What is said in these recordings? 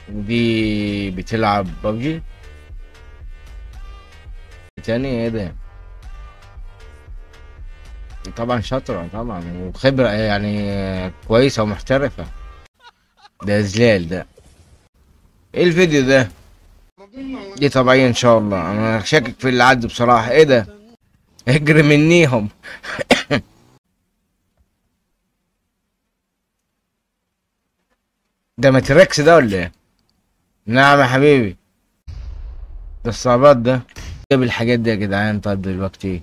دي بتلعب ببجي تاني؟ ايه ده؟ طبعا شاطرة طبعا وخبرة يعني كويسة ومحترفة. ده زلال ده. ايه الفيديو ده؟ دي طبيعية ان شاء الله. انا شاكك في اللي عدوا بصراحة. ايه ده؟ اجري منيهم. ده ماتريكس ده ولا ايه؟ نعم يا حبيبي، ده الصعوبات ده. جاب الحاجات دي يا جدعان. طيب دلوقتي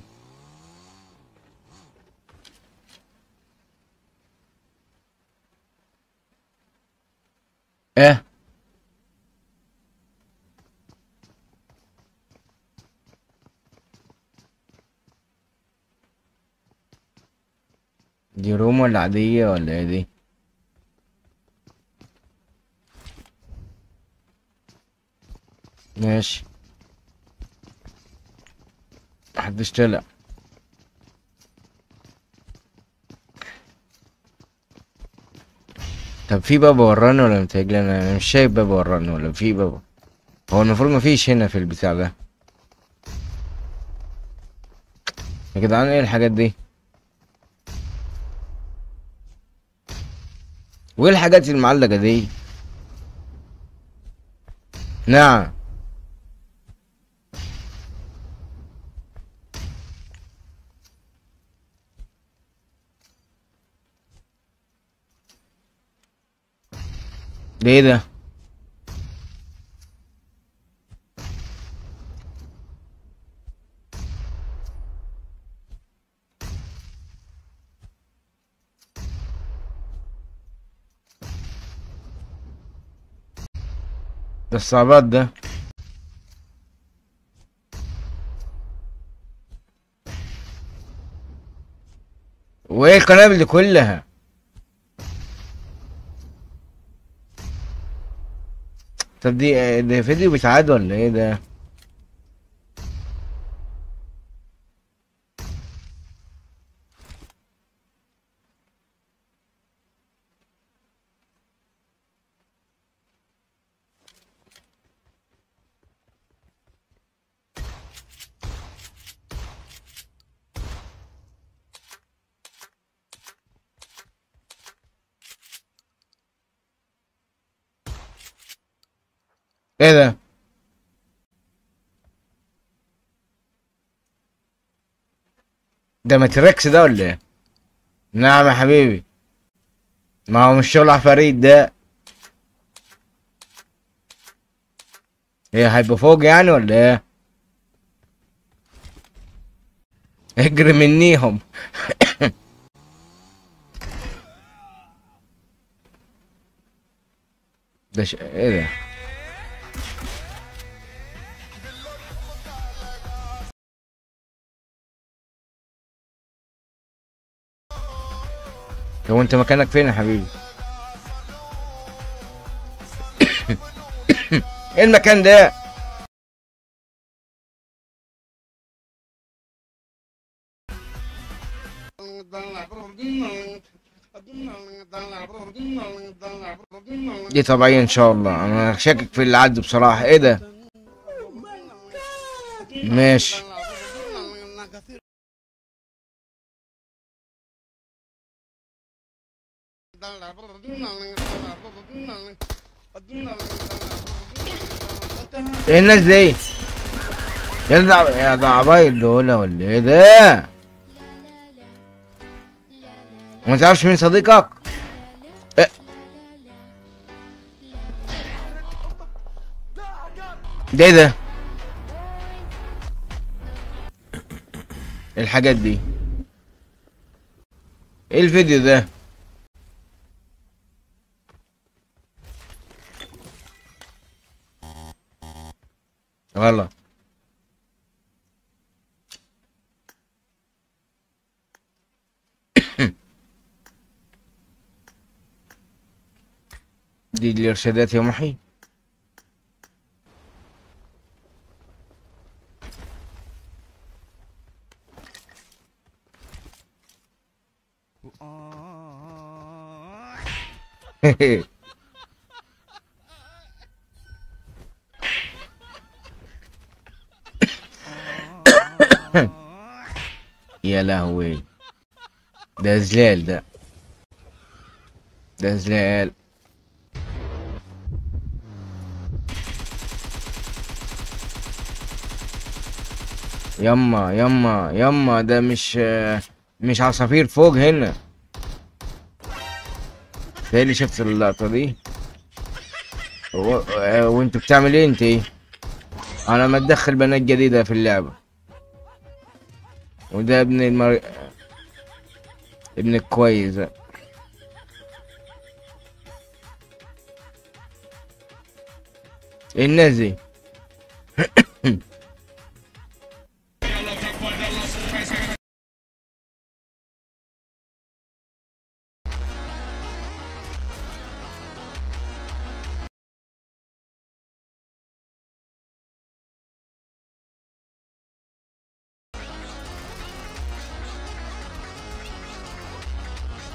ايه؟ دي روم ولا عادية ولا ايه دي؟ ماشي، محدش طلع. طب في باب وراني ولا متهيألي؟ انا مش شايف باب وراني ولا في باب. هو المفروض مفيش هنا في البتاع ده يا جدعان. ايه الحاجات دي؟ وايه الحاجات المعلقة دي؟ نعم. ده ايه ده؟ ده الصعوبات ده. وايه القنابل دي كلها؟ طب دي ده فيديو بيتعاد ولا ايه ده؟ ايه ده؟ ده ماتريكس ده ولا ايه؟ نعم يا حبيبي، ما هو مش شغل عفاريت ده. ايه هيبقى فوق يعني ولا ايه؟ اجري منيهم. ده ايه ده؟ هو انت مكانك فين يا حبيبي؟ ايه المكان ده؟ دي طبيعية ان شاء الله. انا شاكك في اللي عدوا بصراحة. ايه ده؟ ماشي. ايه الناس دي؟ يا ده عبايل دول ولا ايه ده؟ وما تعرفش مين صديقك؟ إيه؟ ده ايه ده؟ الحاجات دي؟ ايه الفيديو ده؟ غلط. دي الارشادات يا محي. يا لهوي، ده زلال، ده زلال. يما يما يما، ده مش عصافير فوق هنا. ده اللي شفت اللقطة دي. وانت بتعمل ايه انت؟ انا ما اتدخل بنات جديدة في اللعبة. وده ابن ابن الكويس ده. ايه الناس دي؟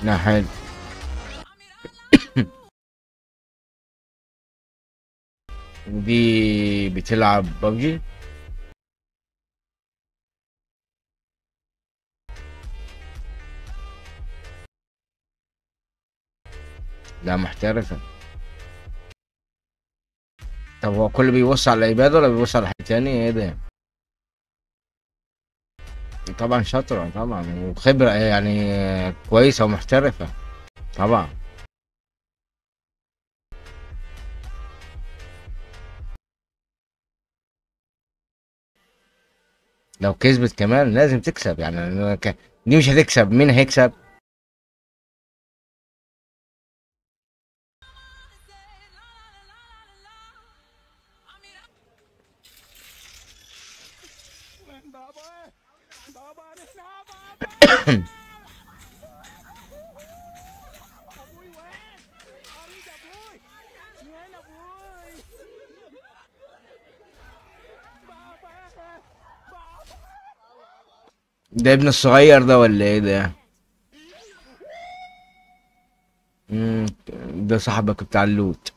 لا حلو. دي بتلعب ببجي؟ لا محترفة. طب هو كله بيبص على العباد ولا بيبص على حد تاني؟ ايه ده؟ طبعا شاطرة طبعا، وخبرة يعني كويسة ومحترفة طبعا. لو كسبت كمان لازم تكسب يعني، دي مش هتكسب، مين هيكسب؟ ده ابن الصغير ده ولا ايه ده؟ ده صاحبك بتاع اللوت.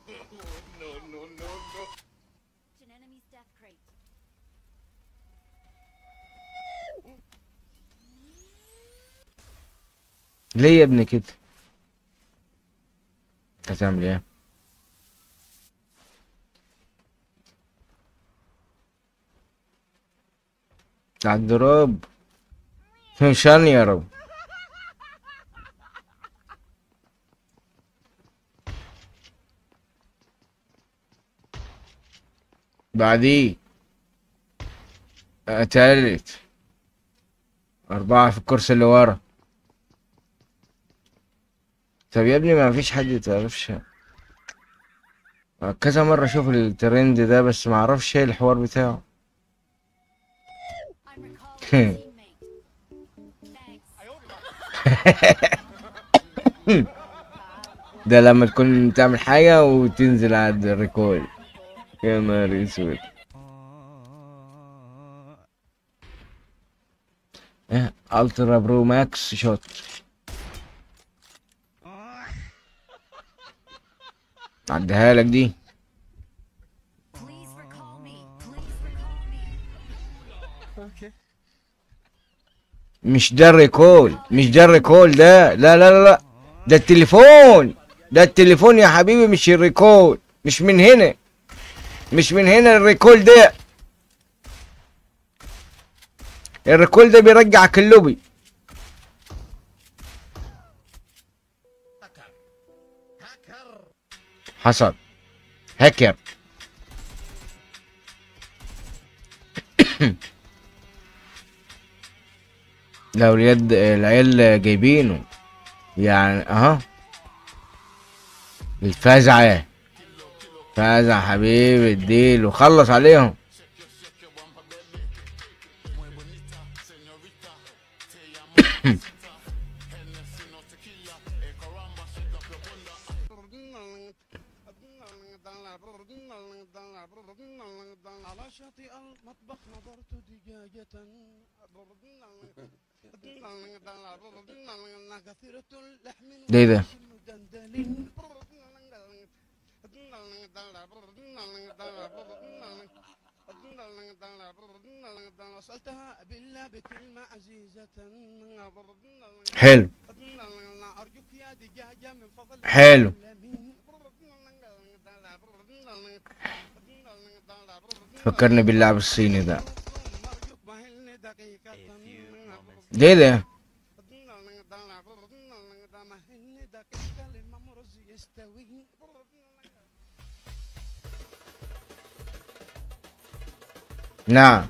ليه يا ابني كده؟ انت هتعمل ايه؟ على الدروب مشان يا رب. بعديه تالت 4 في الكرسي اللي ورا. طب يا ابني ما فيش حد تعرفش؟ كذا مرة اشوف الترند ده بس ما اعرفش ايه الحوار بتاعه. ده لما تكون تعمل حاجة وتنزل على ال recall. يا نهار اسود. Ultra Pro Max shot. عديها لك دي. مش ده ال recall، مش ده ال recall ده، لا لا لا لا، ده التليفون، ده التليفون يا حبيبي، مش ال recall، مش من هنا، مش من هنا ال recall ده. ال recall ده بيرجعك اللوبي. حصل هاكر. لو اليد العيال جايبينه يعني اهو. الفزعة فزع حبيبي، اديله خلص عليهم. على شاطئ المطبخ نظرت دجاجة كثيرة اللحم. ده ايه ده؟ وصلتها بالله بكلمة عزيزة. حلو. أرجوك يا دجاجة من فضلك. حلو. فكرني باللاعب الصيني ده. ليه ده؟ نعم.